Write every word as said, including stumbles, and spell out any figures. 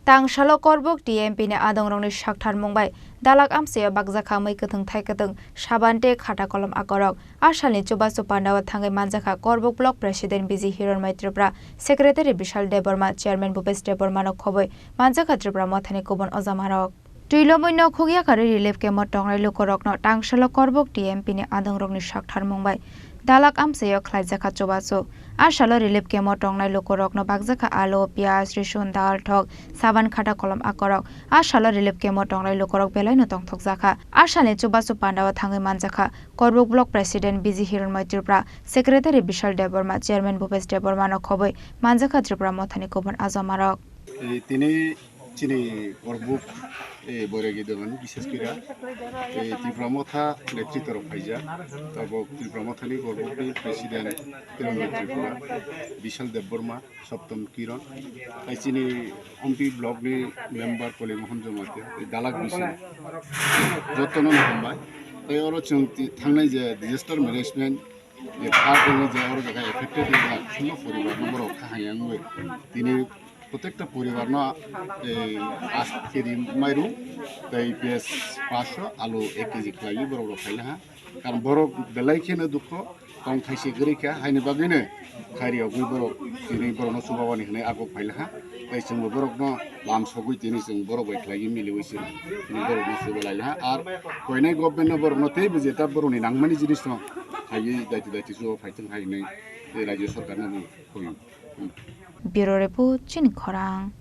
Tangsalo Korbuk T M P ni adongrokni saktharmung bai dalak amchaio bakjakha mui kwthwng thai kwthwng, saban tei khata kolom akorok. A salni chubachu pandao thangwi manjakha Korbuk Block President B G Hironmai Tripura, Secretary Bishal Debbarma, Chairman Bhupesh Debbarmano khobwi manjakha Tripura Mothani kubun ojamarok. Twilomwi nokhuk yakarwi relief camp-o tongnai lukurokno Tangsalo Korbuk T M P ni adongrokni saktharmung bai dalak amchaio khlaijakha chubachu. A salo relief camp-o tongnai lukurokno bakjakha alu, piyaj, risun, dal, thok, saban, khata kolom akorok. A salo relief camp-o tongnai lukurok belaino tongthokjakha. A salni chubachu pandao thangwi manjakha Korbuk Block President B G Hironmai Tripura, Secretary Bishal Debbarma, Chairman Bhupesh Debbarmano khobwi manjakha Tripura Mothani kubun ajamarok. Eh, tini chini Korbuk, eh, Boiragi dogan, bises kira, eh, Tripura Motha netrito rok phaijak. Tabok Tripura Mothani Korbukni President Hironmai Tripura, Bishal Debbarma, Soptom Kiron, tai chini Ompi Block ni member Koli Mohan Jamatia, tai dalak bising jotono no hambai. Tai oro chwng ti-, thangnai je disaster management, je park ni je oro jaga affected wngya, khulno poribar no borok kha hayang bai. Tini protekta poribar no, eh, as kiri mairu, tai piyaj paso, alu ek kg khlaiwi borok rok khaila ha. Karon borok belai kheno dukho, tong thaisi kwrwi kha, haini bagwino khairiyogwi borok tini borokno chubawani hwnwi agok phaila ha. Tai chwngbo borokno lam sogwi tini chwng borok bai khlaiwi miliwi chwng tini borokno chuba laila ha. Ar koinai government no borokno teibo jeta borokni nangmani jinisno khaiwi daiti daiti chuba phaithwng hai hwnwi tei rajya sarkarno bo hoyo. Bureau Report, chini khorang.